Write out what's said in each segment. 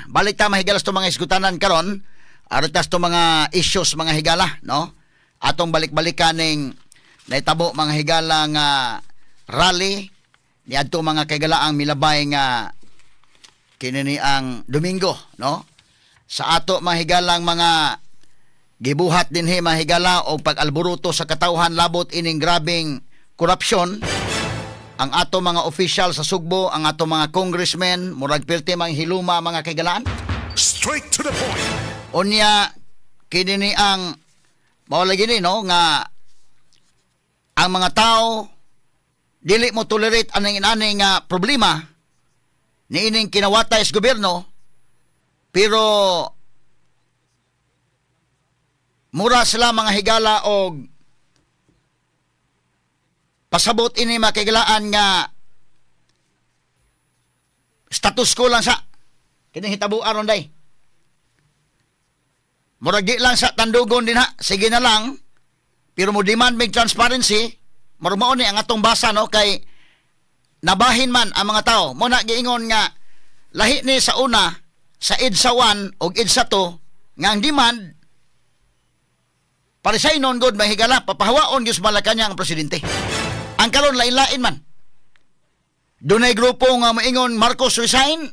Balik ta, mahigala, sa mga isgutanan karon. Aron ta mga issues, mga higala, no? Atong balik-balikan ning naitabo, mga higala, nga rally niadto, mga kaigalaang milabay nga kini ni ang Domingo, no? Sa ato, mga higalang mga gibuhat dinhi, mga higala, og pag-alboruto sa katawhan labot ining grabing korupsyon, ang ato mga official sa Sugbo, ang ato mga congressmen, murag pirti mang hiluma, mga kaigalaan. Straight to the point. Unya kini ni ang mao lagi ni, no, nga ang mga tao dili mo tolerate aning inani nga problema niining kinawatay sa gobyerno, pero mura sila, mga higala, og pasabot ini, mga kahigalaan, nga status quo lang sa kini hitabo aron day. Murag di lang sa tandugon din ha, sige na lang, pero mo demand mig transparency. Murag mao ni ang atong basa, no, kay nabahin man ang mga tao mo na giingon nga lahi ni sa una sa EDSA 1 og EDSA 2 nga ang demand paresignon god, mahigala, papahawaon gyud sa Malacañang ang presidente. Ang karon lain-lain man. Dunay grupo nga moingon "Marcos resign",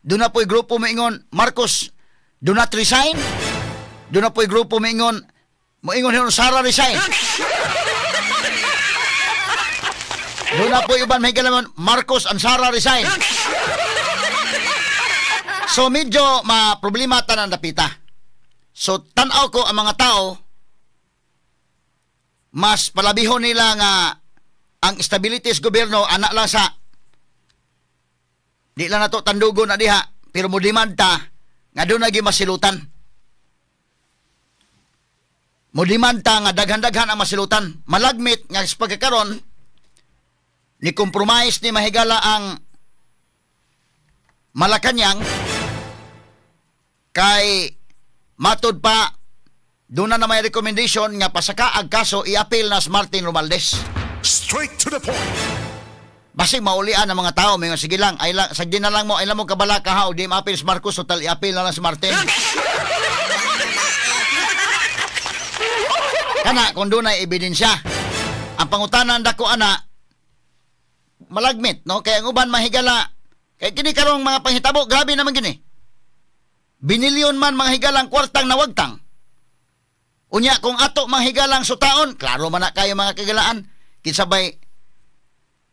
doon na po'y grupo moingon "Marcos do not resign", doon na po'y grupo moingon hinon "Sara resign". Doon na po'y uban, mahigala man, "Marcos and Sara resign". So medyo ma-problema tanan dapita. So tan-aw ko ang mga tao, mas palabihon nila nga ang stability sa gobyerno ana lang sa di lang nato tandugon na diha, pero mo demand ta nga doon lagi masilutan. Mo demand ta nga daghan-daghan ang masilutan. Malagmit nga sa pagkakaron ni compromise ni, mahigala, ang Malacañang kay matod pa doon na may recommendation nga pasaka ang kaso, i-appeal na si Martin Romualdez. Straight to the point. Basig maulian ang mga tao, may sige lang, ay lang, sagdi na lang mo, ay lang mo kabalaka ha, o di ma-appeal si Marcos, total i-appeal na lang si Martin. Kana, kung doon ay ebidensya. Ang pangutanan dako ana, malagmit, no? Kaya ang uban, mahigala, kaya kini karong mga panghitabo, grabe naman gini. Binilyon man, mga higalang, kwartang nawagtang. Unya kung ato mga higalang sutaon, klaro man na kayo, mga kagalaan, kinsabay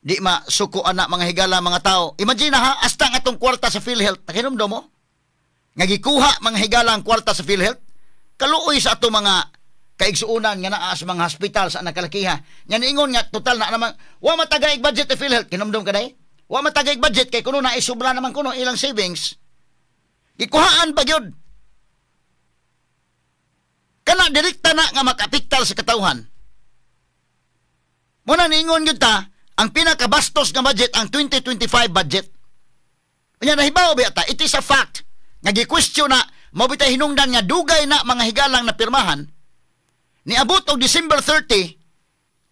di masuko ana, mga higala, mga tao. Imagine ha, hasta ang atong kwarta sa PhilHealth, nakinomdom mo? Nga gikuha, mga higala, ang kwarta sa PhilHealth, kaluoy sa ato mga kaigsuunan nga naa sa mga hospital sa nakalakiha. Nga niingon nga total na naman, wa matagay budget sa PhilHealth, kinomdom ka day? Wa matagay budget kay kuno na sobra naman kuno ilang savings. Gikuhaan pa gyud. Kana direkta na nga makapiktal sa katawhan. Muna niingon gyud ta, ang pinakabastos nga budget ang 2025 budget. Unya nahibaw ba ta? It is a fact. Nga gi-question na mao bitay hinungdan nga dugay na, mga higalang, na pirmahan. Niabot og December 30,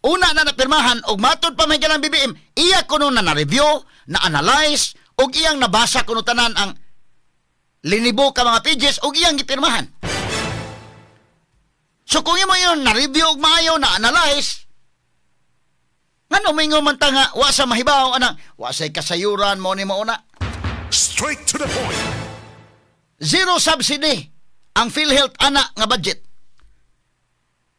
una na napirmahan og matod pa, mga higalang, BBM iya kuno na na-review, na analyze og iyang nabasa kuno tanan ang linibo ka mga pages og iyang gipirmahan. So kung imo yun na-review og maayo, na analyze, ngano mingon man ta nga wa sa mahibaw anang wa say kasayuran mo ni mauna? Straight to the point. Zero subsidy ang PhilHealth ana nga budget.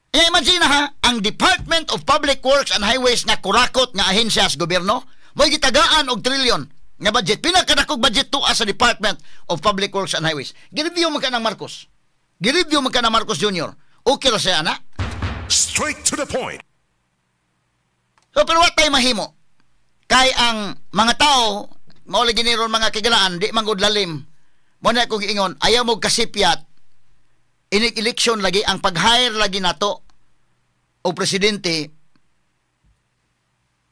E imagine ha, ang Department of Public Works and Highways nga kurakot nga ahensya sa gobyerno, mo'y gitagaan og trilyon nga budget. Pinakadakog budget tuwa sa Department of Public Works and Highways. Gi-review man ka ng Marcos. Gi-review man ka ng Marcos Jr. Okay ra siya ana? Straight to the point. So, pero wa tay mahimo. Kay ang mga tao, mao lagi ni ron, mga kigalaan, di man gud lalim. Mo na kong giingon, ayaw mo kasipyat, inig election lagi, ang pag-hire lagi nato o presidente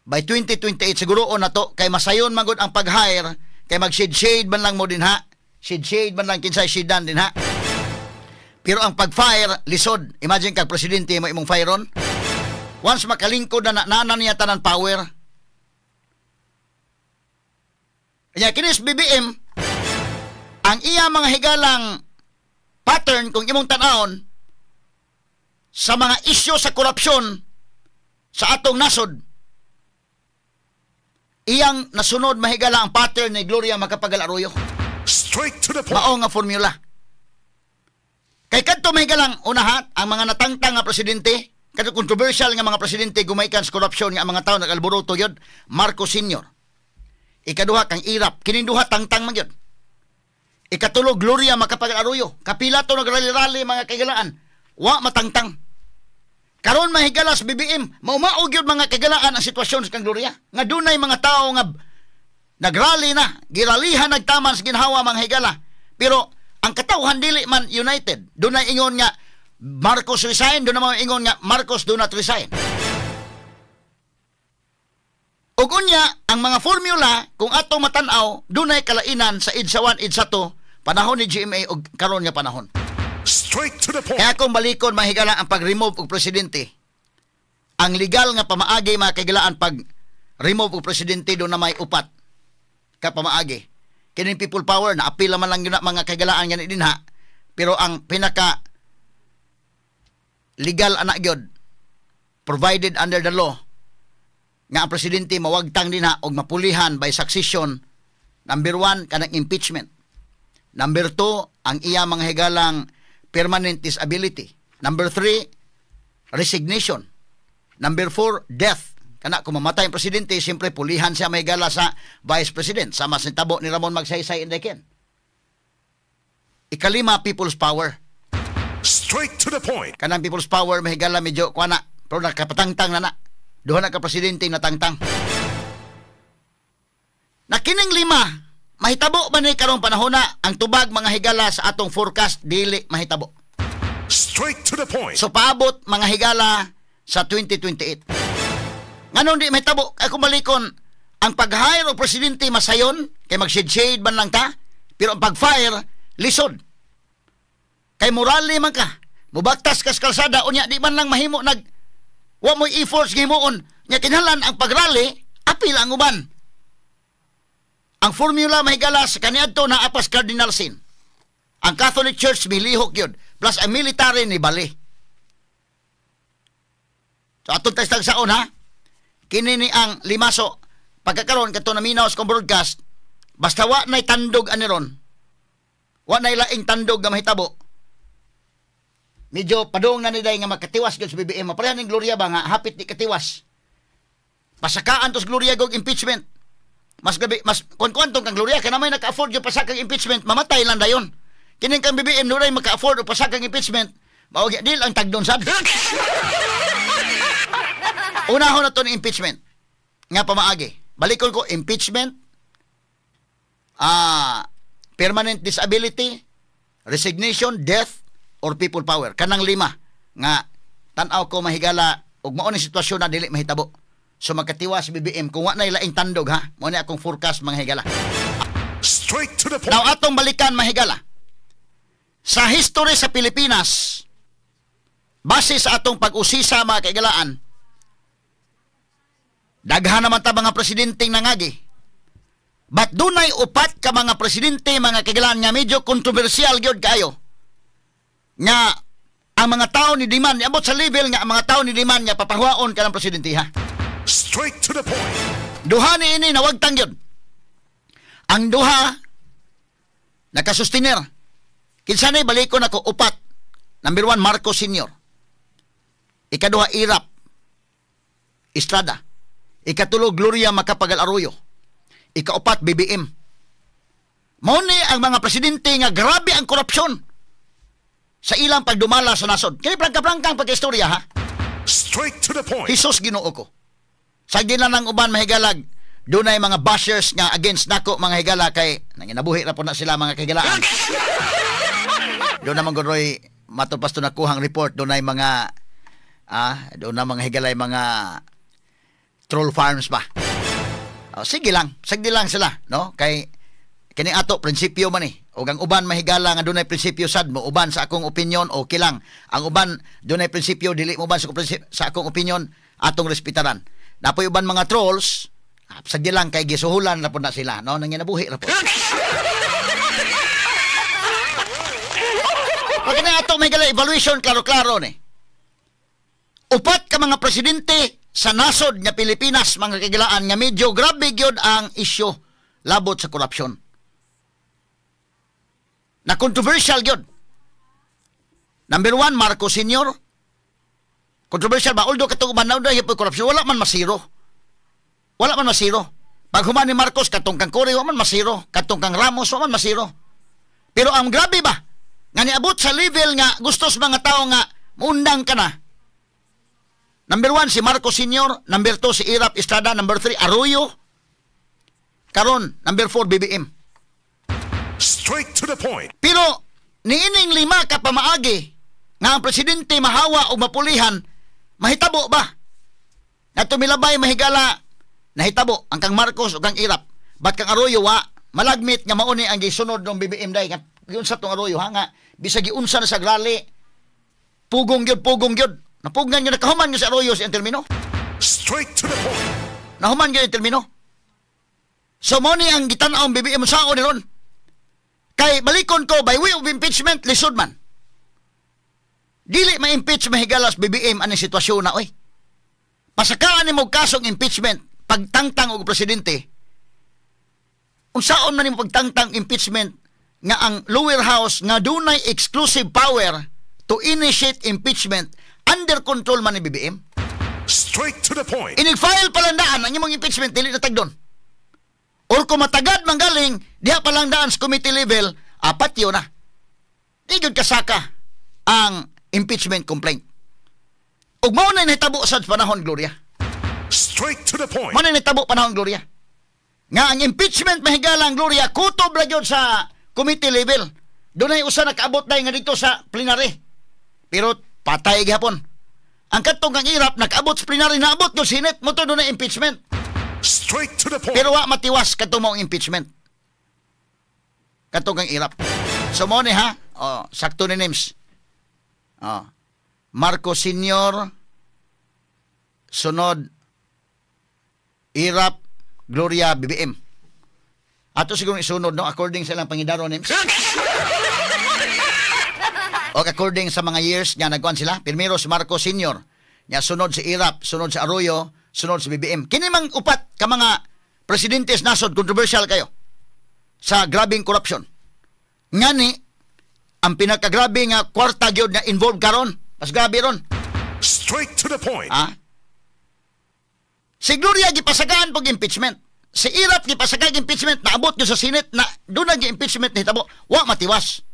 by 2028 siguro o nato kay masayon man gud ang pag-hire kay mag shade man lang mo din ha, shade shade man lang kinsay shidan din ha, pero ang pag-fire lisod. Imagine kag presidente mo imong fireon, once makalingkod na na, na niya tanan power. Kanya kinis BBM. Ang iya mga higalang pattern, kung imong tan-awon sa mga isyu sa korupsyon sa atong nasod, iyang nasunod, mahigala, ang pattern ni Gloria Macapagal Arroyo. Straight to the point. Mao nga formula. Kay kadto, mahigalang unahat ang mga natangtang nga presidente, kadto controversial nga mga presidente gumaykang sa korupsyon nga ang mga tao nagalboroto gyud, Marcos Sr. Ikaduha, kang Erap, kining duha tangtang man gyud. Ikatulo, Gloria Macapagal Arroyo. Kapila to nagrally-rally, mga kaigalaan. Wa matangtang. Karon, mahigala, sa BBM, maumao gyud, mga kaigalaan, ang sitwasyon sa kang Gloria. Nga dunay mga tao nga nagrally na, giralihan nagtaman sa ginhawa, mga higala. Pero ang katawhan dili man united. Dunay ingon nga "Marcos resign", dunay mga ingon nga "Marcos do not resign". Ug unya, ang mga formula, kung atong matan-aw, dunay kalainan sa EDSA 1, EDSA 2, panahon ni GMA ug karon nga panahon. Straight to the point. Kaya kung balikon, mahigala, ang pag-remove og presidente, ang legal nga pamaagi, mga kahigalaan, pag remove og presidente, do na may upat ka pamaagi. Kining people power na apila man lang yun na, mga kahigalaan, gani dinha, pero ang pinaka legal ana gyud, provided under the law, nga ang presidente mawagtang dinha og mapulihan by succession: number 1, kanang impeachment; number 2, ang iya mga higalang permanent disability; number 3, resignation; number 4, death. Kana kung mamatay ang presidente, siyempre pulihan siya, mahigala, sa vice president, sama sa tabo ni Ramon Magsaysay in Ken. Ikalima, people's power. Straight to the point. Kanang people's power, mahigala, medyo kuha na, pero nakapatangtang na na. Duha na ka presidente natangtang. Na kining lima, mahitabo ba ni karong panahon na? Ang tubag, mga higala, sa atong forecast, dili mahitabo. Straight to the point. So paabot, mga higala, sa 2028. Nganong di mahitabo? Kay kung balikon, ang pag-hire og presidente masayon kay mag-shade man lang ta, pero ang pag-fire lisod. Kay morally man ka, mubaktas ka sa kalsada unya di man lang mahimo, nag wa mo'y efforts gihimuon nya, kinahanglan ang pag-rally apil ang uban. Ang formula, mahigala, sa kaniadto na apas cardinal sin. Ang Catholic Church milihok yun. Plus ang military ni bali. So atong tagsaon ha. Kini ni ang limaso. Pagkakaroon kato naminaw sa kong broadcast, basta wa na'y tandog ani ron. Wa na'y laing tandog nga mahitabo. Medyo padung na ni day nga makatiwas gyud sa BBM. Mapareha ning Gloria ba nga hapit di katiwas. Pasakaan tos Gloria gog impeachment. Mas gabi, mas kung kuantong kang Gloria kay namay naka-afford yung pasakang impeachment, mamatay lang dayon. Kining kang BBM, dunay maka-afford og pasakang impeachment, mao dil ang tagdon sad. Unahon na to ni impeachment nga pamaagi. Balikon ko: impeachment, permanent disability, resignation, death, or people power. Kanang lima nga tan-aw ko, mahigala, ug mao ni sitwasyon na dili mahitabo. So magkatiwas si BBM kung wa na laing tandog ha. Mao ni akong forecast, mga higala. Straight to the point. Now atong balikan, mahigala. Sa history sa Pilipinas, base sa atong pag-usisa, mga kaigalaan, daghan naman ta mga presidenteng nangagi. But dunay upat ka mga presidente, mga kaigalaan, nga medyo kontrobersyal gyud kaayo. Nga ang mga tao ni demand, niabot sa level nga ang mga tao ni demand nga papahuwaon ka ng presidente ha. Straight to the point. Duha ni ini nawagtang gyud. Ang duha nakasustiner. Kinsa ni, balikon ako, upat. Number 1, Marcos Sr. Ikaduha, Erap Estrada. Ikatulo, Gloria Macapagal Arroyo. Ikaupat, BBM. Mao ni ang mga presidente nga grabe ang korupsyon sa ilang pagdumala sa nasod. Kini prangka-prangkang pagkaistorya ha. Straight to the point. Jesus, Ginoo ko. Sa lang ng uban, mahigalag, dunay mga bashers nga against nako, mga higala, kay nanginabuhi ra po na sila, mga kahigalaan. Doon naman gud matod pa to nakuhang report, dunay mga doon na mga higalay mga troll farms ba. Oh, sige lang sila, no? Kay kini ato prinsipyo man eh. Ug ang uban, mahigala, nga dunay prinsipyo sad mo uban sa akong opinion, okay lang. Ang uban dunay prinsipyo dili mo uban sa akong opinion, atong respetaran. Napoy uban mga trolls, sige lang kay gisuhulan ra pud na sila, no? Nanginabuhi ra pud. Pag na ato may gala evaluation, klaro-klaro ni. Upat ka mga presidente sa nasod nga Pilipinas, mga kagilaan, nga medyo grabe gyud ang isyu labot sa korupsyon. Na controversial gyud. Number 1, Marcos Sr. Controversial ba? Although katong uban na korupsyon, wala man masiro. Wala man masiro. Pag human ni Marcos, katong kang Cory, wala man masiro. Katong kang Ramos, wala man masiro. Pero ang grabe ba, nga niabot sa level nga gusto sa mga tao nga muundang ka na. Number 1, si Marcos Sr. Number 2, si Erap Estrada. Number 3, Arroyo. Karon, number 4, BBM. Straight to the point. Pero, niining lima ka pamaagi nga ang presidente mahawa o mapulihan, mahitabo ba? Nga tumilabay, mahigala, nahitabo ang kang Marcos o kang Erap. Ba't kang Arroyo, wa, malagmit nga mauni ang gisunod ng BBM day. Giunsa tong Arroyo, ha nga, bisag giunsa na sa grali, pugong gyud, pugong gyud. Napugngan nyo, nakahuman nyo sa Arroyo sa termino. Straight to the point. Nahuman nyo yung termino. So, mo ni ang gitan-aw ang BBM sa ni ron. Kay balikon ko, by way of impeachment, lisod man. Dili ma-impeach mahigalas BBM aning sitwasyon na, oy. Pasakaan ni mo kasong impeachment, pagtangtang og presidente. Unsaon man nimo pagtangtang impeachment nga ang lower house nga dunay exclusive power to initiate impeachment under control man ni BBM? Straight to the point. Inig-file pa lang daan ang imong impeachment, dili na tagdon. Or kung matagad manggaling, diha pa lang daan sa committee level, apat yun na. Di gyud kasaka ang impeachment complaint. Ug mao na nahitabo sa panahon, Gloria. Straight to the point. Mao na nahitabo panahon, Gloria. Nga ang impeachment mahigala ang Gloria, kutob ra gyud sa committee level. Dunay usa nakaabot dai nga dito sa plenary. Pero patay gihapon. Ang katong kang Erap nakaabot sa plenary, naabot yung Senate mo to dunay impeachment. Straight to the point. Pero wa matiwas kadto maong impeachment. Katong kang Erap. So mo ni ha, oh, sakto ni names. Oh. Marcos Sr., sunod Erap, Gloria, BBM. Ato siguro isunod no according sa ilang pangidaro names. O according sa mga years nga nagkuan sila, primero si Marcos Sr., nya sunod si Erap, sunod si Arroyo, sunod si BBM. Kini mang upat ka mga presidentes nasod controversial kayo sa grabing corruption. Ngani ang pinakagrabe nga kwarta gyud nga involved karon, mas grabe ron. Straight to the point. Ah? Si Gloria gipasagaan pag impeachment. Si Erap gipasagaan impeachment, naabot gyud sa Senate na doon ang impeachment nahitabo. Wa matiwas.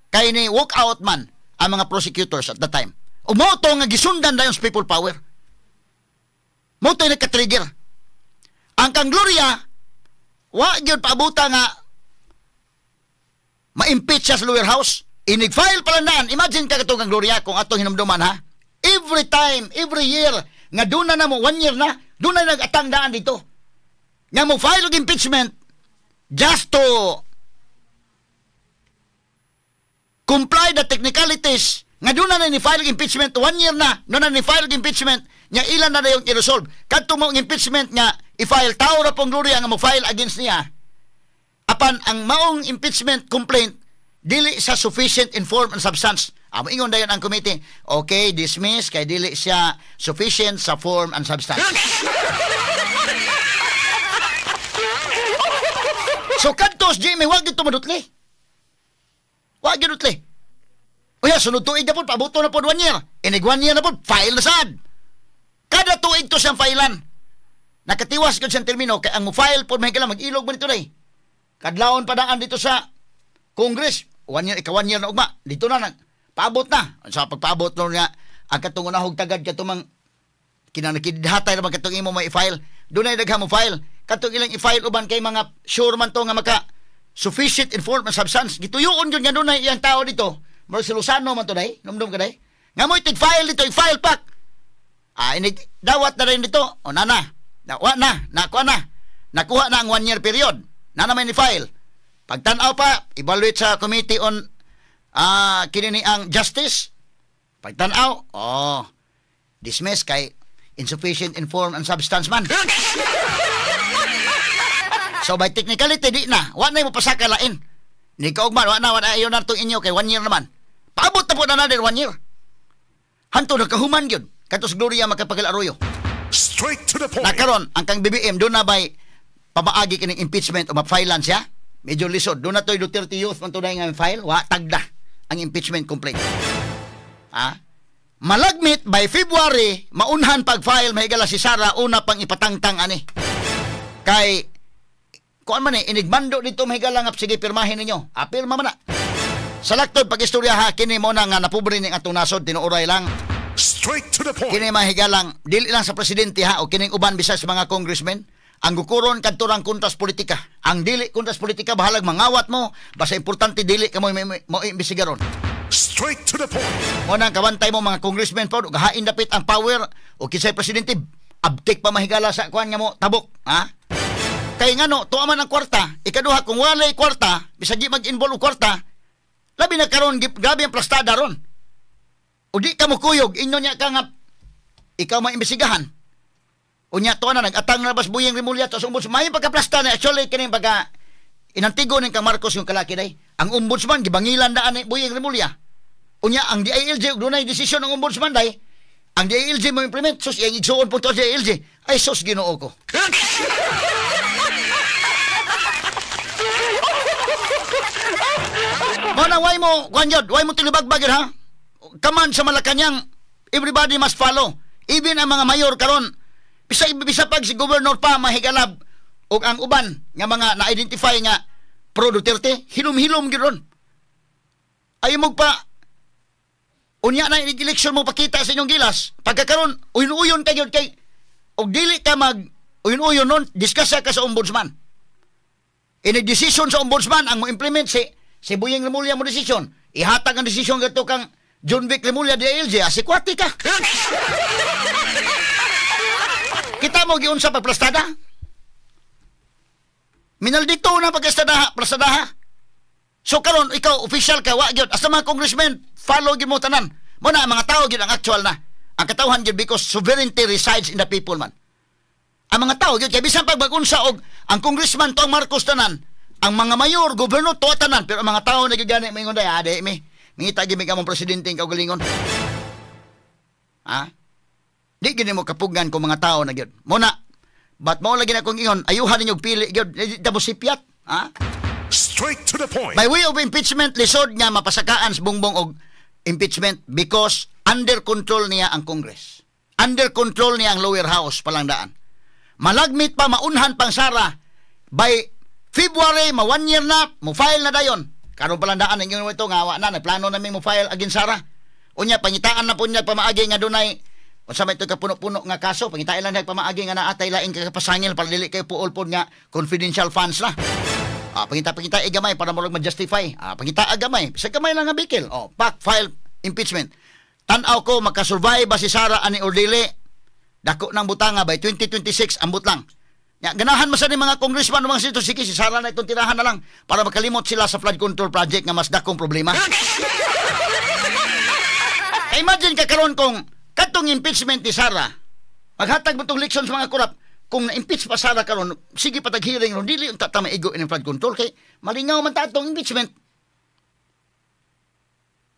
Kay ni walk out man ang mga prosecutors at the time. O mao to nga gisundan dayon sa people power. Mao to nagka-trigger. Ang kang Gloria wa gyud paabuta nga ma-impeach siya sa lower house. Inig-file pa lang daan. Imagine ka katong kang Gloria kung atong hinumduman ha. Every time, every year nga doon na mo 1 year na, doon na nag-atang daan dito. Nga mo file og impeachment just to comply the technicalities nga doon na ni file impeachment 1 year na, doon na ni file impeachment nga ilan na yung i-resolve. Kadto mo ang impeachment nga i-file, tao ra pong Gloria nga mo file against niya. Apan ang maong impeachment complaint dili sa sufficient in form and substance. Amo ingon dayon ang committee, okay, dismiss kay dili siya sufficient sa form and substance. So kadtos Jimmy, wag dito madutli. Wag dito. Uya, sunod tuig na po, pabuto na po 1 year. Inig 1 year na po, file na sad. Kada tuig to siyang filean. Nakatiwas ko siyang termino, kaya ang file po, may kailangan mag-ilog ba dito na eh. Kadlaon pa daan dito sa Congress. 1 year, ika 1 year na ugma. Dito na, paabot na. Sa pagpaabot nun nga, ang katong unahog tagad, katumang kinanakidhatay naman katong imo may i-file. Doon ay daghan mo file. Katong ilang i-file uban kay mga sure man to nga maka sufficient in form and substance. Gituyoon yun nga doon ay iyang tao dito. Marcelo Lozano man to day. Numdum ka day. Nga mo itig-file dito, i-file pack. Ah, inig, dawat na rin dito. O nana, nakuha na, nakuha na. Nakuha na ang 1 year period. Nana may ni-file. Pagtanaw pa, evaluate sa Committee on kinini ang Justice. Pagtanaw, oh, dismiss kay insufficient in form and substance man. So by technicality, di na. Wa na mo pasaka lain. Ni kaugman, wa na, ayaw na itong inyo kay 1 year naman. Paabot na po na another one year. Hanto nakahuman gyud kadto sa Gloria Macapagal Arroyo. Straight to the point. Na karon ang kang BBM doon na bay pamaagi kining impeachment o ma-filean siya. Medyo lisod. Doon na to'y Duterte Youth man tunay nga file. Wa tagda ang impeachment complaint. Ha? Malagmit by February maunhan pag-file, mahigala, si Sara, una pang ipatangtang ani. Kay kuan man eh, inigmando dito, mahigala, nga sige, pirmahin ninyo. Ah, pirma man na. Sa laktod pag-istorya ha, kini mo na nga napobre ning atong nasod, tinuoray lang. Straight to the point. Kini, mahigalang, dili lang sa presidente ha o kining uban bisag sa mga congressmen ang gukuron kadto rang kontras politika. Ang dili kontras politika, bahalag mangawat mo, basta importante dili ka mo imbestigaron. Straight to the point. Mo nang kabantay mo mga congressmen po, hain dapit ang power o kinsay presidente, abtik pa, mahigala, sa kuan nga mo tabok, ha? Kay ngano, tuwa man ang kwarta. Ikaduha, kung walay kwarta, bisag di mag-involve og kwarta, labi na karon grabe ang plastada ron. O di ka mo kuyog, inyo niya ka nga ikaw maimbestigahan. Unya to na nag-atang na bas Boying Remulla to sa ombudsman. May pagkaplasta na actually kining pagka inantigo ning kang Marcos yung kalaki day. Ang ombudsman gibangilan daan ni Boying Remulla. Unya ang DILG ug dunay desisyon ng ombudsman day. Ang DILG mo implement, sus, iyang igsuon po to sa DILG. Ay sus, Ginoo ko. Mao na why mo kuan yun, why mo tilibagbag yun ha? Kaman sa Malacañang, everybody must follow. Even ang mga mayor karon, bisa bisa pag si governor pa, mahigalab, ug ang uban nga mga na-identify nga pro Duterte, hilom-hilom gyud ron. Ayaw mo pa unya na election mo pakita sa inyong gilas. Pagkakaron uyon-uyon ka gyud kay og dili ka mag uyon-uyon nun, discuss ka sa ombudsman. Ini decision sa ombudsman ang mo implement si Boying Remulla mo desisyon. Ihatag ang desisyon kadto kang Jonvic Remulla DILG, asikwati ka. Kita mo giunsa pagplastada? Minaldito na pagkastadaha, plastadaha. So karon ikaw official ka wa gyud asa mga congressman, follow gyud mo tanan. Mo na ang mga tao gyud ang actual na. Ang katawhan gyud because sovereignty resides in the people man. Ang mga tao gyud kay bisan pag magunsa og ang congressman to ang Marcos tanan, ang mga mayor, gobernador to tanan, pero ang mga tao na gyud gani moingon day, ade mi. Mingita gyud mi kamong presidente ang kaugalingon. Ha? Di gyud mo kapugan kung mga tao na gyud. Mo na but mao lagi na akong ingon, ayuhan ninyo pili gyud, di ta mo sipyat, ha? Straight to the point. By way of impeachment, lisod nga mapasakaan sa Bongbong og impeachment because under control niya ang Congress. Under control niya ang lower house palangdaan. Malagmit pa maunhan pang Sara by February, ma one year na, mo file na dayon. Karon palandaan ninyo ito nga wa na nagplano na mo file against Sara. Unya pangitaan na po niya pamaagi nga dunay unsa may ito kapuno-puno nga kaso, pangitaan lang niya pamaagi nga naatay laing kakapasangil para dili kayo puol pod nga confidential funds na. Ah, pangita-pangita gamay para mo ma-justify. Ah, pangita gamay. Sa gamay lang nga bikil. Oh, pak file impeachment. Tan-aw ko makasurvive ba si Sara ani or dili. Dako ng butanga by 2026 ambot lang. Ya, ganahan man sa ni mga congressman o mga senator, sige, si Sara na itong tirahan na lang para makalimot sila sa flood control project nga mas dakong problema. Imagine ka karon kung katong impeachment ni Sara, maghatag mo tong leksyon sa mga korap, kung na-impeach pa Sara karon, sige pa tag-hearing ron, dili unta ta maigo ining flood control kay malingaw man ta atong impeachment.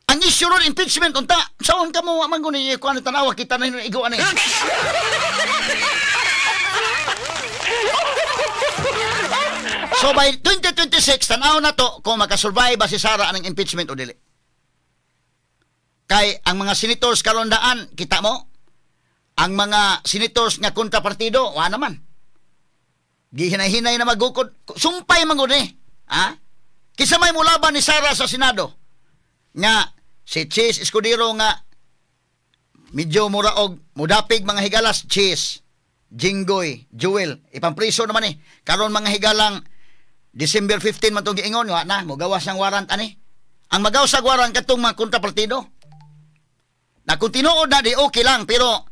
Ang issue ron impeachment unta, saon ka mo wa man guni kuan tanawa kita na igo ani. So by 2026 tan-aw na to kung makasurvive ba si Sara aning impeachment o dili. Kay ang mga senators karon daan, kita mo, ang mga senators nga kontrapartido, wa naman. Gihinay-hinay na magukod, sumpay man gud eh. Ha? Kinsa may mulaban ni Sara sa Senado? Nga si Chiz Escudero nga medyo mura og mudapig mga higalas, Chiz, Jinggoy, Joel, ipampriso naman eh. Karon mga higalang December 15 man tong giingon, wa na mogawas ang warrant ani. Ang magawas sa warrant katong mga kontrapartido. Na kung tinuod na di okay lang, pero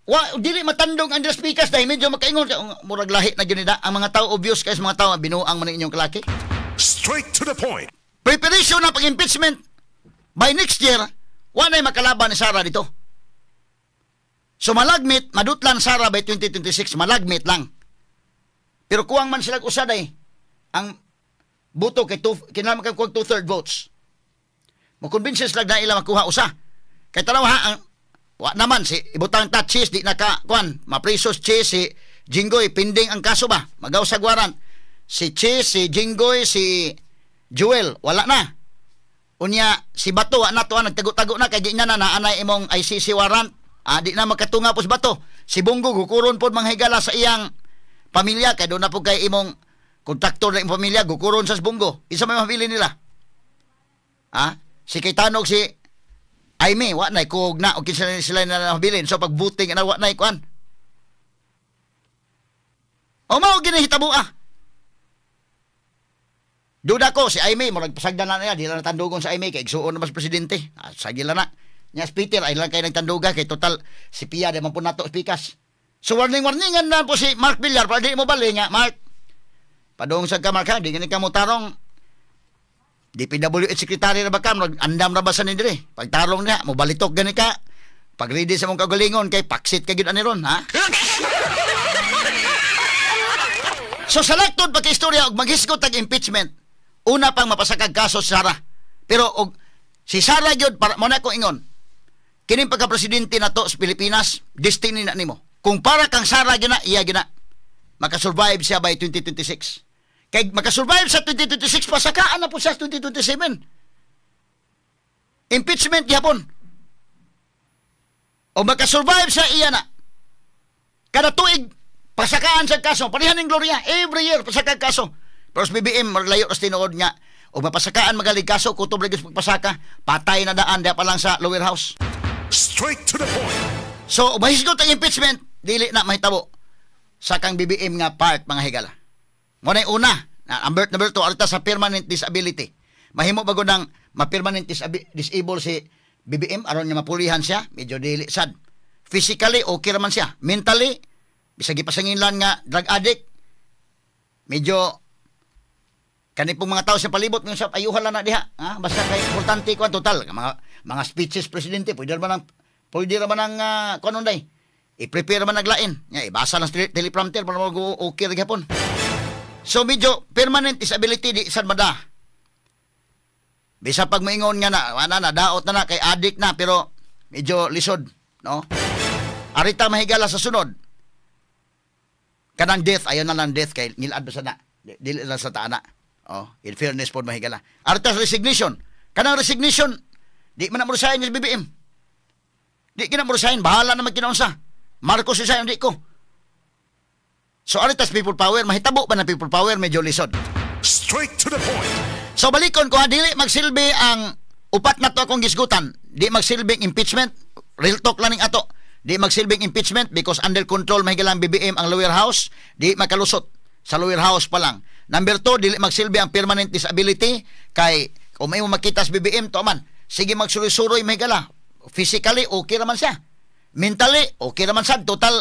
wa dili matandong Andres Picas dahil medyo makaingon ka, murag lahi na gyud nila ang mga tao, obvious kay sa mga tao binuang man inyong kalaki. Straight to the point. Preparation na pag-impeachment by next year, wa nay makalaban ni Sara dito. So malagmit, madutlan Sara by 2026, malagmit lang. Pero kuwang man sila usaday ang buto kay kinahanglan kay kuwang 2/3 votes. Mo convinces lang na ila makuha usa. Kay tanaw ha, ang wa naman si ibutang ta Chiz di naka kuan, mapriso si Chiz, si Jinggoy pending ang kaso ba? Magaw sa warrant. Si Chiz, si Jinggoy, si Joel wala na. Unya si Bato wa na to, nagtago-tago na kay di na na naanay imong ICC warrant. Ah, di na makatunga pos Bato. Si Bong Go gukuron pod, mga higala, sa iyang pamilya kay doon na po kay imong kontraktor na imong pamilya, gukuron sa Bong Go. Isa may mabili nila. Ah, si Cayetano, si Imee, wa na kuog na og kinsa sila na nabilin. So pag voting na wa na kuan. O mao ginahitabo ah. Duda ko si Imee murag pasagdan na niya, di lang natandugon sa Imee kay igsuon naman sa presidente. Ah, sige lang na. Nya si Peter ay lang kay nagtanduga kay total si Pia di man po nato pikas. So warning warningan na po si Mark Villar para di mo bali nga Mark. Padung sa ka, Mark, ha, di gani ka mo tarong. DPWH secretary na ba ka, murag andam ra ba sa ni dire. Pagtarong niya, mo balitok gani ka. Pag ready sa mong kagalingon kay paksit ka gyud ani ron, ha? So sa laktod pagka-istorya og maghisgot tag impeachment, una pang mapasakag kaso si Sara. Pero og si Sara gyud para mo na ko ingon. Kining pagka-presidente na to sa Pilipinas, destiny na nimo. Kung para kang Sara gyud na, iya gyud na. Makasurvive siya by 2026. Kay makasurvive sa 2026, pasakaan na po siya sa 2027. Impeachment gihapon. O makasurvive siya, iya na. Kada tuig, pasakaan sa kaso. Parehan ng Gloria, every year, pasakaan kaso. Pero sa BBM, maglayo na sa tinuod nga. O mapasakaan magalig kaso, kutob lagi sa pagpasaka, patay na daan, diya pa lang sa lower house. Straight to the point. So, mahisgot ang impeachment, dili na mahitabo sa kang BBM nga part, mga higala. Muna una, na, number two, arita sa permanent disability. Mahimo bago ng ma-permanent disable si BBM, aron nga mapulihan siya, medyo dili sad. Physically, okay raman siya. Mentally, bisag gipasanginlan nga drug addict, medyo kani pong mga tao sa palibot ng sa ayuhan lang na diha, ha? Basta kay importante kuan total mga speeches presidente pwede ra man ang kuan day i-prepare man naglain nya ibasa lang sa teleprompter para mag okay ra gyapon. So medyo permanent disability di sad mada. Bisa pag moingon nga na wala na, daot na na kay addict na, pero medyo lisod, no? Arita, mahigala, sa sunod kanang death, ayon na lang death kay ngilad ba sa na dili lang sa taana. Oh, in fairness po, mahigala. Arita sa resignation, kanang resignation di man na mo resign sa BBM, di kina mo resign, bahala na magkinaunsa Marcos resign di ko. So arita sa people power, mahitabo ba na people power? Medyo lisod. Straight to the point. So balikon ko ha, dili magsilbi ang upat na to akong gisgutan. Di magsilbing impeachment, real talk lang ning ato. Di magsilbing impeachment because under control, mahigala, ang BBM ang lower house, di makalusot sa lower house pa lang. Number two, dili magsilbi ang permanent disability kay kung may mo makita sa BBM to man, sige magsuroy-suroy, mahigala. Physically okay raman siya. Mentally okay raman sad, total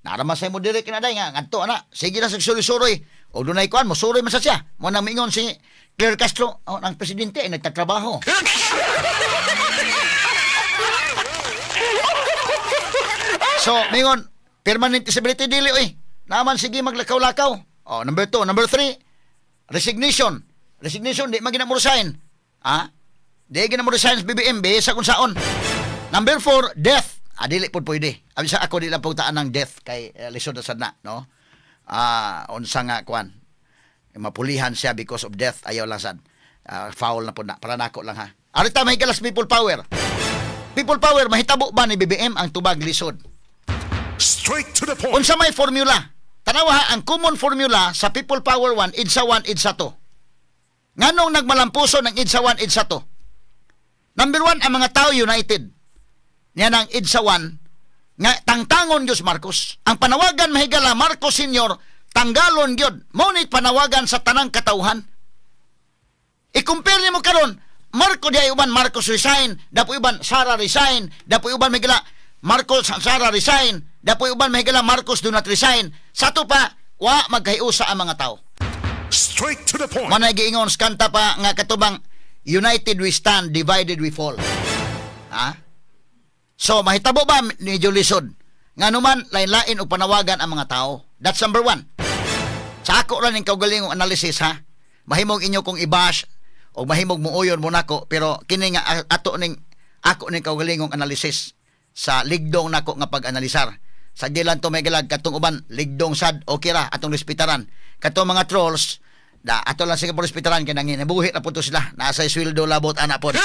naraman sa mo diri kinaday nga ngadto ana. Sige na sa suroy-suroy. O dunay kuan mo suroy man sa siya. Mo nang miingon si Claire Castro, oh, ang presidente ay nagtatrabaho. So, mingon, permanent disability dili oy. Naman sige maglakaw-lakaw. Oh, number two. Number three, resignation. Resignation, di man mo resign. Ha? Di gina mo resign sa BBM, sa kung saon. Number four, death. Ah, dili po pwede. Abi sa ako, di lang pugtaan ng death kay lisod na sad na, no? Ah, unsa nga kuan. Mapulihan siya because of death, ayaw lang sad. Ah, foul na po na. Para nako lang ha. Arita, mahigalas, people power. People power, mahitabo ba ni BBM ang tubag? Lisod. Straight to the point. Unsa may formula? Tanawa ha, ang common formula sa People Power 1, EDSA 1, EDSA 2. Nganong nagmalampuso ng EDSA 1, EDSA 2? Number 1, ang mga tao united. Niya ang EDSA 1, nga tangtangon Diyos Marcos. Ang panawagan, mahigala, Marcos Senior, tanggalon gyud. Mao ni panawagan sa tanang katawhan. I-compare nimo karon, Marcos di ay uban Marcos resign, dapo uban Sara resign, dapo uban, mahigala, Marcos Sara resign, dapo uban, mahigala, Marcos do not resign. Sa ato pa, wa magkahiusa ang mga tao. Straight to the point. Manay giingon sa kanta pa nga katubang "United we stand, divided we fall." Ha? So mahitabo ba ni Lisod? Nga numan lain-lain og panawagan ang mga tao. That's number one. Sa ako ra ning kaugalingong analysis ha. Mahimong inyo kong i-bash O mahimog muuyon mo nako, pero kini nga ato ning ako ning kaugalingong analysis sa ligdong nako nga pag-analisar. Sa dilan to may galag katong uban ligdong sad, okay ra atong respetaran. Katong mga trolls da ato lang sige respetaran kay nanginabuhi na po to sila, nasa sweldo labot ana pod.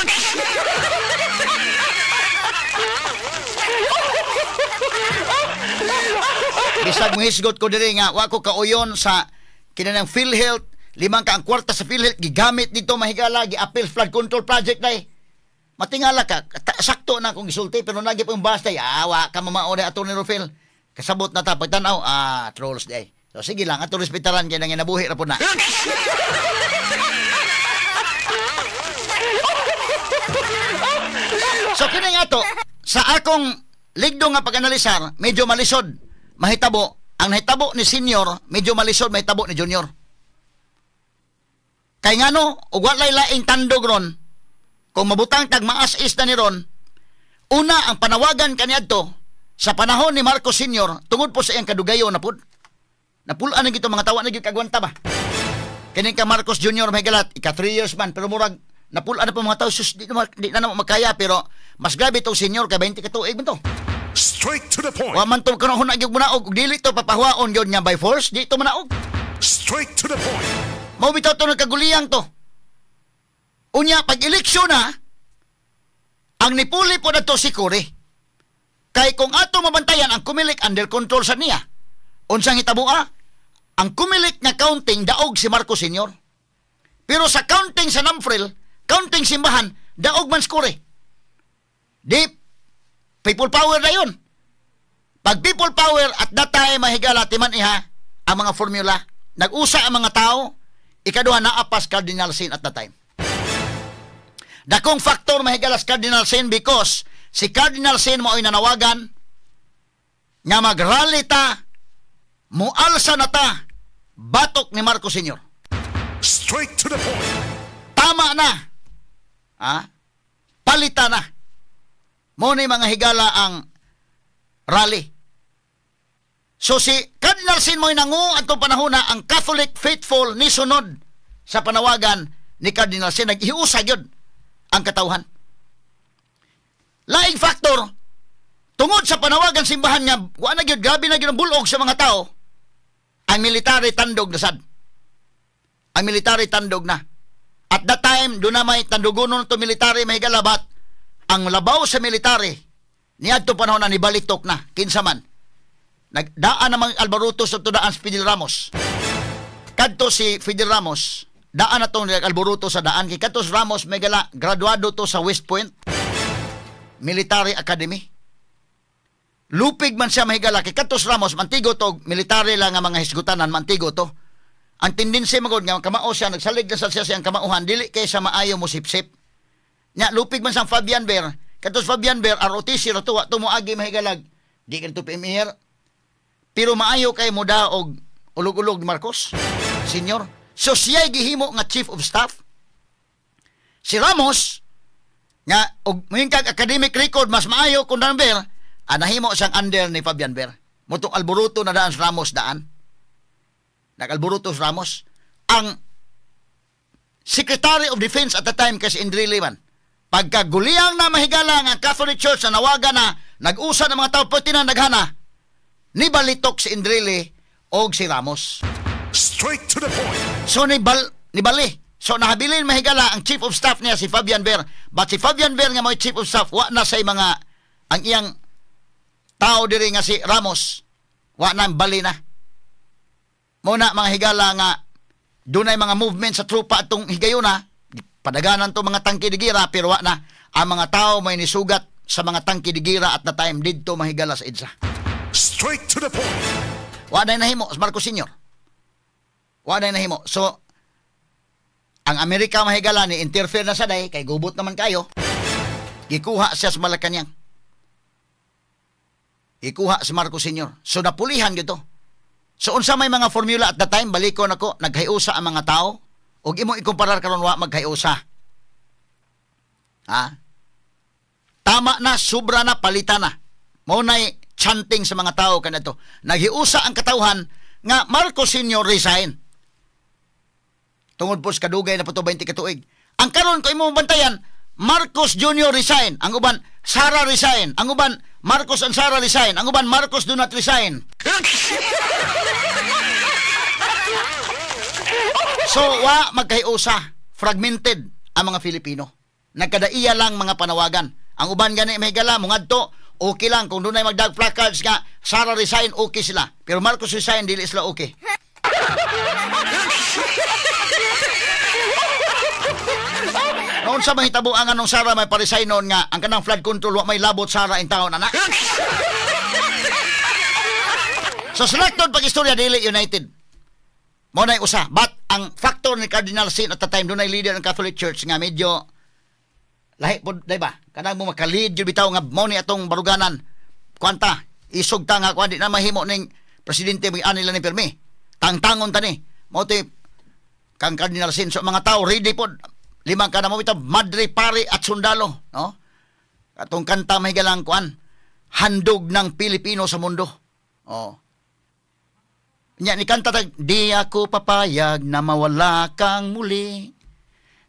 Bisag mohisgot ko diri nga wa ko kauyon sa kinanang PhilHealth, limang ka ang kwarta sa PhilHealth gigamit dito mahigala gi-appeal flood control project day. Matingala ka, sakto na akong gisulti pero nagi pong basta awa ka mamao ni ato ni Rufil. Kasabot na ta pagtan-aw, trolls day. So sige lang ato respetaran kay nanginabuhi ra pud na. So kini nga to sa akong ligdong nga pag-analisar, medyo malisod mahitabo ang nahitabo ni senior, medyo malisod mahitabo ni junior. Kay ngano og walay laing tandog ron, kung mabutang tag maas-is na ni ron, una ang panawagan kaniadto sa panahon ni Marcos Senior tungod po sa iyang kadugayo na pud. Napulaan na gito mga tawa na gyud kagwanta ba. Kini ka Marcos Junior may galat, ika 3 years man pero murag napulaan na po mga tao, sus di na makaya, pero mas grabe tong senior kay 20 ka tuig man to. Straight to the point. Wa man to kuno huna gyud munaog, dili to papahuwaon gyud nga by force, di to manaog. Straight to the point. Mao bitaw to nagkaguliyang to. Unya pag eleksyon na ang nipuli po na to si Cory. Kay kung ato mabantayan ang Comelec under control sa niya. Unsang hitaboa? Ang Comelec nga counting daog si Marcos Senior. Pero sa counting sa Namfrel, counting simbahan, daog man si Cory. Di people power na yun. Pag people power at that time mahigala timan iha ang mga formula. Nag-usa ang mga tao, ikaduha naapas Cardinal Sin at that time. Dakong factor mahigalas Cardinal Sin because si Cardinal Sin mao'y nanawagan nga magrally ta, mualsa na ta, batok ni Marcos Senior. Straight to the point. Tama na. Ha? Palita na. Mo ni mga higala ang rally. So si Cardinal Sin mo'y nangu atong panahon na ang Catholic faithful ni sunod sa panawagan ni Cardinal Sin. Nag-iusa gyud ang katawhan. Laing factor, tungod sa panawagan simbahan nga wa na gyud, grabe na gyud ang bulog sa mga tao, ang military tandog na sad. Ang military tandog na. At that time, doon na may tandugonon to military may galabat. Ang labaw sa military niadto panahon na nibalitok na kinsa man. Nagdaan namang alboruto sa tudaan si Fidel Ramos. Kadto si Fidel Ramos, daan na tong alboruto sa daan kay kadto si Ramos may gala graduado to sa West Point Military Academy. Lupig man siya mahigala kay kadto si Ramos mantigo to military lang nga mga hisgutanan mantigo to. Ang tendency magod nga kamao siya nagsalig na sa siya siyang kamauhan dili kay sa maayo mo sipsip. Nya lupig man sang Fabian Ver, kadto si Fabian Ver ROTC ra to wa to moagi mahigalag. Di kadto PMR. Pero maayo kay mo daog ulog-ulog Marcos Senior. So siya gihimo nga chief of staff. Si Ramos nga og moingkag academic record mas maayo kun number, nahimo siyang under ni Fabian Ver. Motong alboruto na daan si Ramos daan. Nag-alboruto si Ramos. Ang Secretary of Defense at the time kasi Enrile man. Pagkaguliyang na mahigala nga Catholic Church na nawagan na nag-usa ng mga tao pati na naghana, nibalitok si Enrile og si Ramos. Straight to the point. So nibali. So nahabilin mahigala ang chief of staff niya si Fabian Ver. But si Fabian Ver nga mo chief of staff wa na say mga ang iyang tao diri nga si Ramos wa na bali na. Muna mga higala nga dunay mga movement sa tropa atong higayuna, padaganan to mga tangke de gira pero wa na ang mga tao may nisugat sa mga tangke de gira at the time didto mahigala sa EDSA. Straight to the point. Wa na nahimo si Marcos Senior. Wa na nahimo. So ang Amerika mahigala ni interfere na sa day kay gubot naman kayo. Gikuha siya sa Malacanang. Ikuha si Marcos Senior. So napulihan gito. So unsa may mga formula at the time balikon ako naghiusa ang mga tao ug imo ikumparar karon wa maghiusa. Ha? Tama na, sobra na, palita na. Mao nay chanting sa mga tao kanadto. Naghiusa ang katawhan nga Marcos Senior resign. Tungod po sa kadugay na po to 20 katuig. Ang karon ko imong bantayan, Marcos Jr. resign, ang uban Sara resign, ang uban Marcos and Sara resign, ang uban Marcos do not resign. So wa magkahiusa, fragmented ang mga Filipino. Nagkadaiya lang mga panawagan. Ang uban gani mahigala mongadto, okay lang kung dunay magdag placards nga Sara resign, okay sila. Pero Marcos resign, dili sila okay. Noon sa mahitabo ang anong Sara may paresign noon nga ang kanang flood control wa may labot Sara in taon anak. So selected pag istorya dili united. Mo nay usa, but ang factor ni Cardinal Sin at the time dunay leader ng Catholic Church nga medyo lahi pod day ba? Kanang mo maka-lead gyud bitaw nga mo ni atong baruganan. Kuanta, isog ta nga kuan di na mahimo ning presidente mo ani lang ni pirmi. Tangtangon ta ni. Mao ti kang Cardinal Sin, so mga tao ready pod. Limang ka na mo ito, madre, pare at sundalo, no? Atong kanta may galang kuan, handog ng Pilipino sa mundo. Oh. Nya ni kanta tag, di ako papayag na mawala kang muli.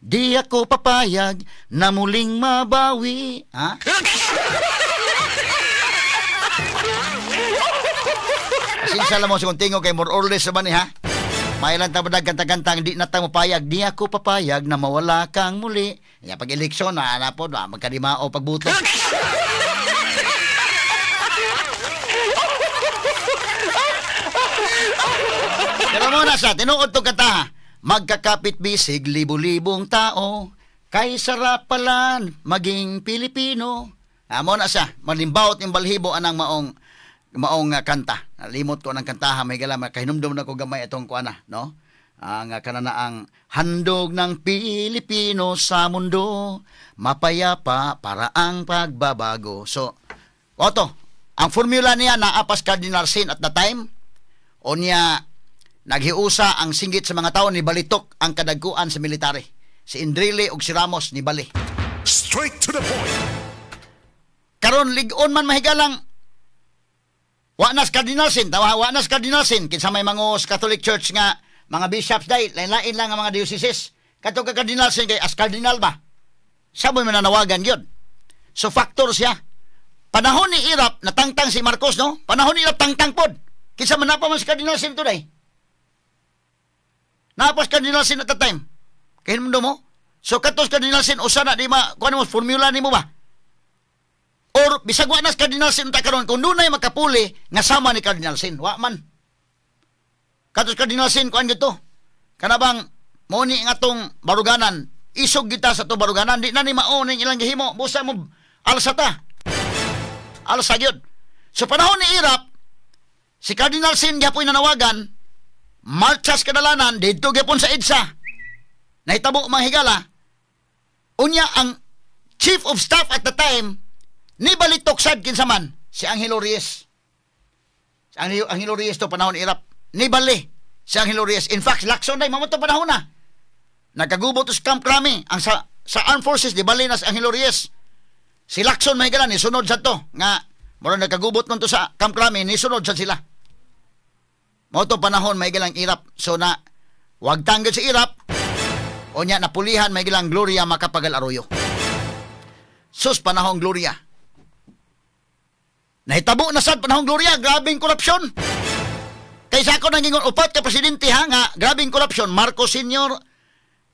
Di ako papayag na muling mabawi. Ha? Pasensya lang mo sa kung tingo kay more or less ba ni ha? Mailan ta ba kanta-kanta di na ta mapayag, di ako papayag na mawala kang muli. Ya pag eleksyon na ana po magkalimao pagbuto. Pero muna sa tinuod tong kanta, magkakapit bisig libo-libong tao, kay sarap pala maging Pilipino. Amo na siya, malimbaot yung balhibo anang maong kanta. Limot ko ng kantaha, may gala, kahinumdum na ko gamay itong kuana, no? Ang kananaang handog ng Pilipino sa mundo, mapayapa para ang pagbabago. So, oto, ang formula niya naapas Cardinal Sin at the time, o niya naghiusa ang singgit sa mga tao ni balitok ang kadagkuan sa military. Si Enrile ug si Ramos ni bali. Straight to the point. Karon lig-on man mahigalang wa nas Cardinal Sin, tawa wa nas Cardinal Sin kinsa may mga Catholic Church nga mga bishops dai, lain-lain lang ang mga dioceses. Kato ka Cardinal Sin kay as cardinal ba? Siya mo'y mananawagan gyud. So factor siya. Panahon ni Irap natangtang si Marcos, no? Panahon ni Irap tangtang pod. Kinsa man napa man si Cardinal Sin today? Napa si Cardinal Sin at the time. Kay mundo mo. So katos Cardinal Sin usa na di ma kuan mo formula nimo ba? Or bisag wa na si Cardinal Sin ta karon kung dunay makapuli nga sama ni Cardinal Sin, wa man. Katos Cardinal Sin kuan gito. Kana bang mo ni nga atong baruganan, isog kita sa atong baruganan, di na ni mao ning ilang gihimo, busa mo alsa ta. Alsa gyud. So panahon ni Irap, si Cardinal Sin gyapoy nanawagan, marchas kadalanan didto gyapon sa EDSA. Nahitabo mga higala. Unya ang chief of staff at the time ni balitok sad kinsa man si Angelo Reyes. Si Angelo Reyes to panahon Irap. Ni bali si Angelo Reyes. In fact, Lacson day mamo to panahon na. Nagkagubo to sa Camp Crame ang sa Armed Forces di bali na si Angelo Reyes. Si Lacson may gala ni sunod sad to nga mura nagkagubot man to sa Camp Crame ni sunod sad sila. Mao to panahon may galang Irap. So na wag tanggol si Irap. Unya napulihan may galang Gloria Macapagal Arroyo. Sus panahon Gloria. Nahitabo na sad panahon Gloria, grabeng korupsyon. Kaysa ako nangingon upat ka presidente ha nga grabeng korupsyon, Marcos Sr.,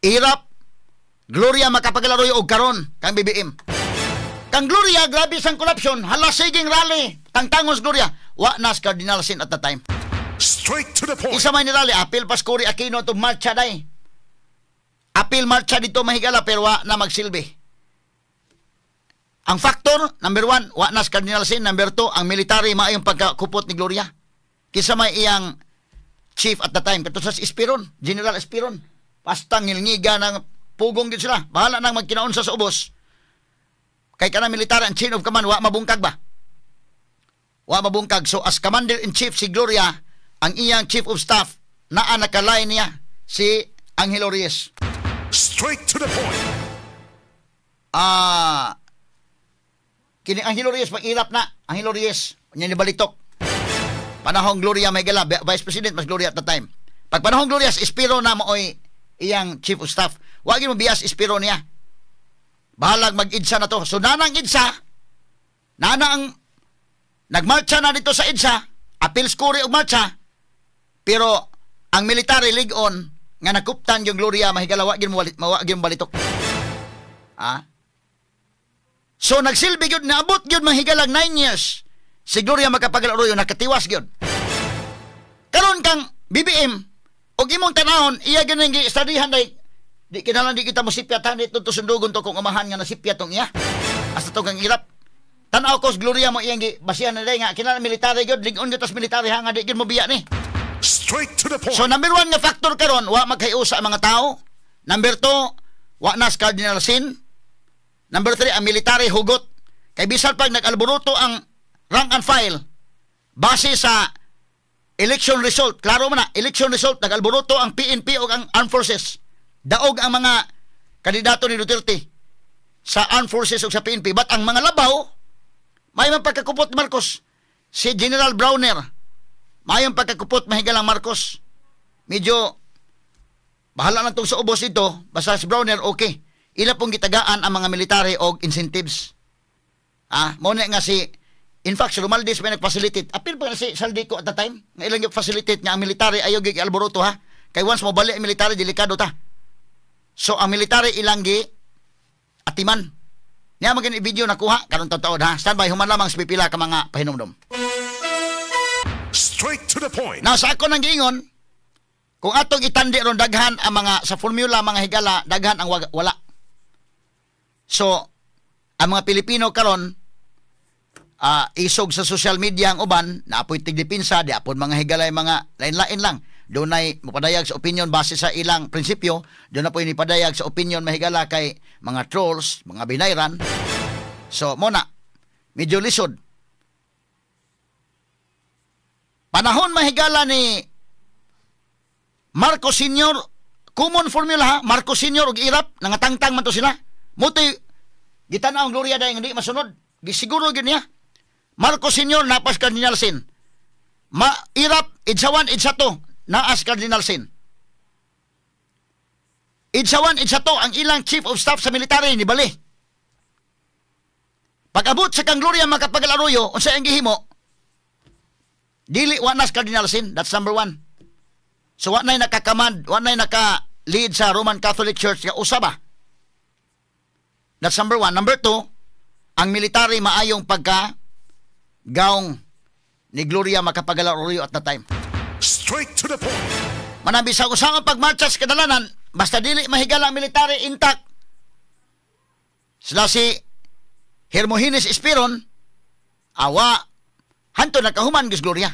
Irap, Gloria Macapagal Arroyo og karon kang BBM. Kang Gloria grabe sang korupsyon, hala siging rally, tangtangon sa Gloria, wa nas Cardinal Sin at the time. Straight to the point. Isa may nirally, apil pas Cory Aquino to marcha day. Apil marcha dito mahigala pero wa na magsilbi. Ang factor, number 1, wa nas Cardinal Sin. Number 2, ang military maayong pagkakupot ni Gloria. Kisa may iyang chief at the time, kato sa Esperon, General Esperon. Basta ngilngiga ng pugong gid sila. Bahala nang magkinaon sa ubos. Kay kana military ang chain of command, wa mabungkag ba? Wa mabungkag. So as commander-in-chief si Gloria, ang iyang chief of staff, naa nakalay niya si Angelo Reyes. Straight to the point. Kini Angelo Reyes pag-irap na. Angelo Reyes, niya ni balitok. Panahong Gloria may gala, Vice President mas Gloria at the time. Pag panahong Gloria, Espiro na mooy iyang chief of staff. Wa gyud mo bias Esperon niya. Bahalag mag-EDSA na to. So nanang EDSA, nana ang nagmarcha na dito sa EDSA, appeals kuri og marcha, pero ang military lig-on nga nakuptan yung Gloria, mahigala, wa gyud mo wa gyud balitok. Ah? So nagsilbi gyud, naabot gyud, mahigalag, 9 years si Gloria Macapagal Arroyo, nakatiwas gyud. Karon kang BBM og imong tanahon iya gyud nang gi-studyhan day di kinahanglan di kita mosipyat ha dito to sundugon to kung amahan nga nasipyat tong iya. Hasta to kang irap. Tan-aw ko Gloria mo iyang gi basihan na day nga kinahanglan military gyud, lig-on gyud tas military ha nga di gyud mo biya ni. Straight to the point. So number one nga factor karon, wa magkayusa ang mga tao. Number two, wa nas cardinal sin. Number three, ang military hugot. Kay bisan pag nag-alboroto ang rank and file base sa election result, klaro man na, election result, nag-alboroto ang PNP o ang armed forces. Daog ang mga kandidato ni Duterte sa armed forces o sa PNP. But ang mga labaw, may man pagkakupot Marcos. Si General Browner, mayong pagkakupot, mahigalang, Marcos. Medyo bahala lang tong sa ubos ito, basta si Browner okay. Ila pong gitagaan ang mga military og incentives. Ah, mo na nga si, in fact, si Romualdez may nag-facilitate. Apil pa na si Zaldy Co at the time nga ilang facilitate nga ang military ayaw gyud alboroto ha. Kay once mo bali ang military, delikado ta. So ang military ilang gi atiman. Niya man gani video nakuha karon taon ha. Standby human lamang sa pipila ka mga pahinumdom. Straight to the point. Now sa ako nang giingon, kung atong itandi ron daghan ang mga sa formula, mga higala, daghan ang wala. So, ang mga Pilipino karon isog sa social media ang uban, naapoy tigdepinsa, di apon mga higalay mga lain-lain lang. Dunay mopadayag sa opinion base sa ilang prinsipyo, doon na po nipadayag sa opinion, mahigala, kay mga trolls, mga binayran. So, mo na, medyo lisod. Panahon, mahigala, ni Marcos Sr., common formula ha, Marcos Sr. ug Erap, nangatangtang man to sila. Mutoy, gitan-aw ang Gloria dahil hindi masunod. Gisiguro gyud niya. Marcos Sr. napas Cardinal Sin. Ma Erap, EDSA 1, EDSA 2, naas Cardinal Sin. EDSA 1, EDSA 2, ang ilang chief of staff sa military ni Bali. Pag-abot sa kang Gloria Macapagal Arroyo, unsa ang gihimo? Dili wa nas Cardinal Sin, that's number one. So wa na'y nakakamand, wa na'y naka-lead sa Roman Catholic Church nga usa ba? That's number one. Number two, ang military maayong pagka gaong ni Gloria Macapagal Arroyo at the time. Straight to the point. Manang bisag usa ang pagmarcha sa kadalanan, basta dili mahigala ang military intact. Sila si Hermogenes Esperon, awa, hanto nakahuman gis Gloria.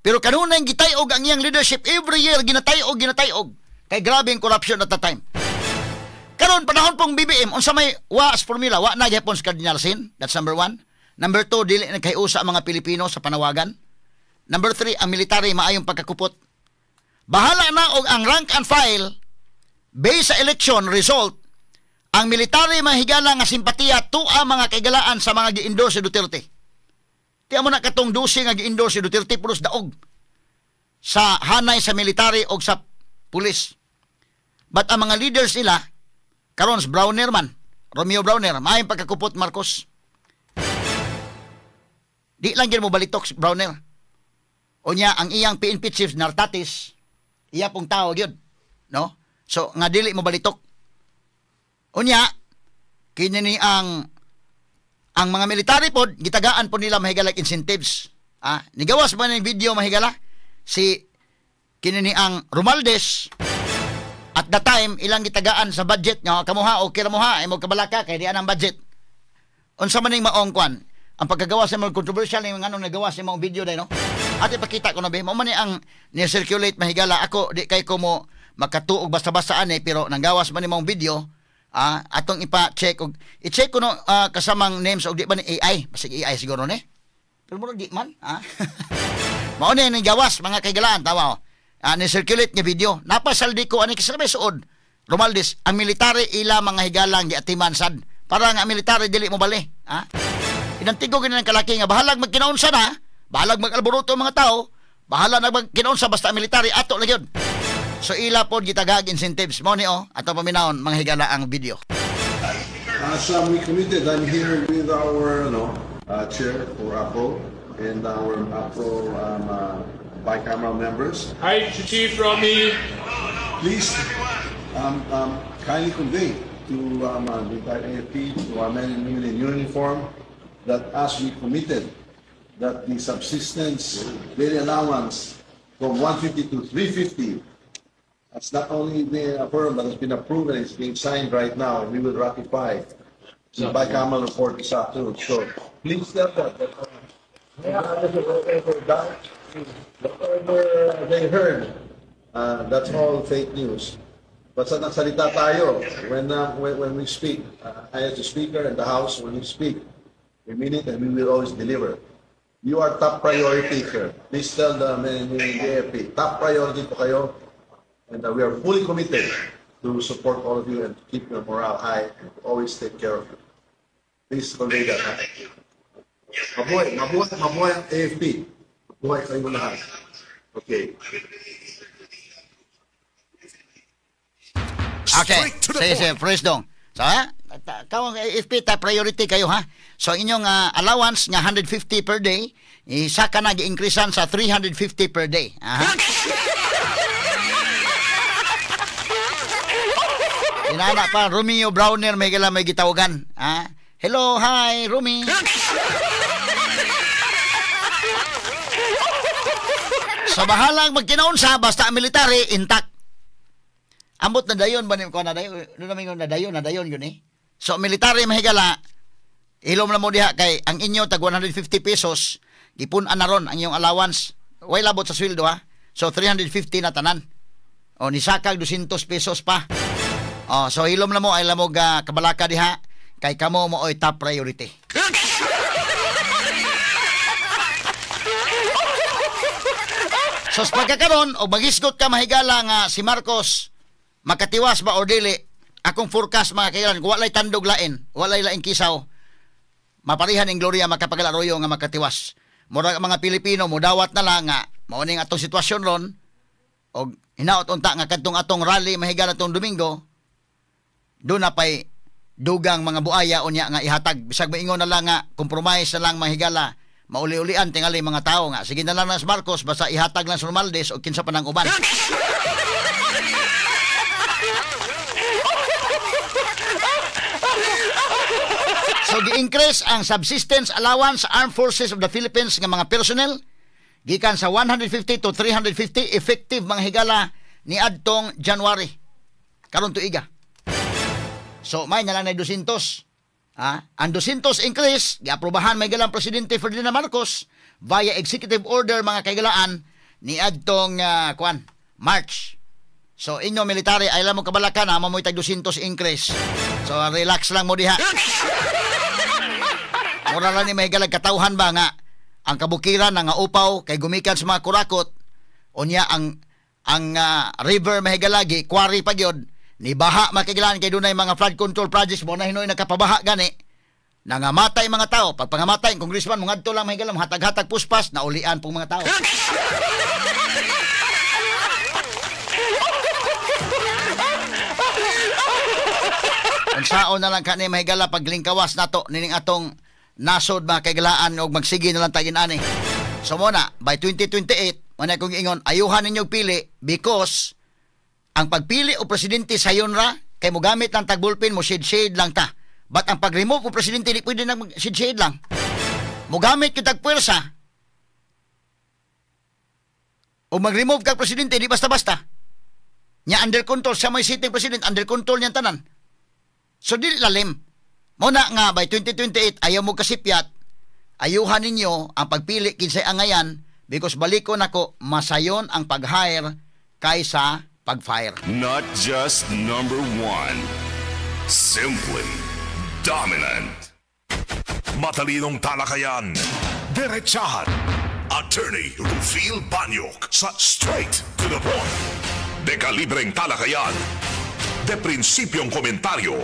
Pero kanunay gitay-og ang iyang leadership every year, ginatay-og, ginatay-og. Kay grabe ang corruption at the time. Karon panahon pong BBM, unsa may wa sa formula, wa na gyapon sa Cardinal Sin, that's number one. Number two, dili nagkaiusa ang mga Pilipino sa panawagan. Number three, ang military maayong pagkakupot. Bahala na og ang rank and file based sa election result, ang military mahigala nga simpatiya tuwa mga kaigalaan sa mga gi-endorse si Duterte. Tiya mo na katong 12 nga gi-endorse si Duterte pulos daog sa hanay sa military o sa pulis. But ang mga leaders nila karon si Browner man, Romeo Browner, maayong pagkakupot Marcos. Di lang gyud mo balitok si Browner. Unya ang iyang PNP chief Nartates, iya pong tao gyud, no? So nga dili mo balitok. Unya kini ni ang mga military pod gitagaan po nila, mahigala, incentives. Ah, nigawas ba ni video, mahigala, si kini ni ang Romualdez at the time ilang gitagaan sa budget nga kamuha okay ra mo ha, imo kabalaka kay di ang budget. Unsa man ning maong kwan? Ang pagkagawa sa mga controversial ning nganong nagawa sa mga video day, no? At ipakita ko na be, mao man ni ang ni-circulate, mahigala. Ako di kay ko mo makatuog basta-basta ani, pero nanggawas man ni maong video, atong ipa-check og i-check ko no, kasamang names og di ba ni AI, basig AI siguro ni. Pero murag di man, ah. Mao ni ning gawas, mga kaigalaan, tawa oh. Ni-circulate nga video. Napa Zaldy Co ani kasi may suod. Romualdez, ang military ila mga higalang giatiman sad. Para nga ang military dili mo bali, ha? Inantigo gini ng kalaki nga bahalag magkinaunsa na, bahalag mag-alboroto ang mga tao, bahala na magkinaunsa basta ang military ato lang yun. So ila pod gitagag incentives mo ni oh, ato paminawon, mga higala, ang video. As we committed, I'm here with our chair for APRO and our APRO bicameral members. Hi, Chief Romy. Please kindly convey to the entire AFP, to our men and women in uniform, that as we committed that the subsistence daily allowance from 150 to 350, that's not only been affirmed, but it's been approved and it's being signed right now, and we will ratify the bicameral report this afternoon. So please tell that, regardless of whatever doubt, whatever they heard, that's all fake news. Basta nagsalita tayo, when we speak, I as the Speaker and the House, when we speak, we mean it and we will always deliver. You are top priority here. Please tell the men and women in the AFP, top priority po kayo. And we are fully committed to support all of you and to keep your morale high and to always take care of you. Please convey that. Ha? Mabuhay, mabuhay, mabuhay ang AFP. Mabuhay kayo lahat. Okay. Okay. Straight to the Sige, point. sige, fresh dong. So, ha? Kawang AFP, top priority kayo, ha? So, ang inyong allowance nga 150 per day, isa ka na gi-increasean sa 350 per day. Aha. Inana pa, Romeo Browner, may gala may gitawagan. Ha? Hello, hi, Romy. So, bahalang magkinaunsa, basta ang military, intact. Ambot na dayon ba ni ko na dayon? Doon namin na dayon, na dayon yun eh. So, military mahigala, ilom na mo diha kay ang inyo tag 150 pesos, gipun-an na ron ang inyong allowance. Way labot sa sweldo ha. So, 350 na tanan. O, nisakag 200 pesos pa. O, so hilom na mo ay lamog kabalaka diha kay kamo mo oy top priority. So, sa pagkakaroon, o magisgot ka mahigala nga si Marcos makatiwas ba o dili, akong forecast mga kailan, kung walay tandog lain, walay laing kisaw, maparihan ng Gloria Macapagal-Arroyo nga makatiwas. Murag ang mga Pilipino, mudawat na lang nga, mauning atong sitwasyon ron, og hinaot unta nga kadtong atong rally mahigala atong Domingo, doon na pa'y dugang mga buaya unya nga ihatag. Bisag maingon na lang nga, compromise na lang mahigala, mauli-ulian tingali mga tao nga, sige na lang na si Marcos, basta ihatag lang sa Romualdez o kinsa pa ng uban. So, gi-increase ang subsistence allowance sa Armed Forces of the Philippines nga mga personnel gikan sa 150 to 350 effective mga higala ni adtong January karon tuiga. So, may na lang na 200. Ha? Ang 200 increase giaprobahan may galang Presidente Ferdinand Marcos via executive order mga kaigalaan ni adtong March. So, inyo military ay alam mo kabalakan ha, mamoy tag 200 increase. So, relax lang mo diha. Mura lang ni may galag katawhan ba nga ang kabukiran nga upaw kay gumikan sa mga kurakot unya ang river mahigalagi quarry pa gyud ni baha makigilan kay dunay mga flood control projects mo na hinoy nakapabaha gani nangamatay mga tao pag pangamatay ang congressman mongadto lang mahigalam hatag-hatag puspas naulian pong mga tao. Unsaon na lang kani mahigala paglingkawas nato nining atong nasod mga kaigalaan og magsige na lang tagin ani. So muna, by 2028, muna kong ingon, ayuhan ninyo pili because ang pagpili o presidente sayon ra, kay mogamit lang tag bullpen, mo shade-shade lang ta. But ang pag-remove o presidente, di pwede nang shade-shade lang. Mogamit yung tag puwersa o mag-remove kag presidente, di basta-basta. Nya under control, siya may sitting president, under control niyan tanan. So dili lalim. Muna nga, by 2028, ayaw mo kasipyat, ayuhan ninyo ang pagpili kinsay angayan because balikon ako, masayon ang pag-hire kaysa pag-fire. Not just number one. Simply dominant. Matalinong talakayan. Diretsahan. Attorney Rufil Banyok sa Straight to the Point. Dekalibreng talakayan. De prinsipyong komentaryo.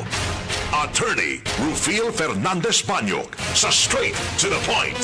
Attorney Rufil Fernandez Banyok sa Straight to the Point.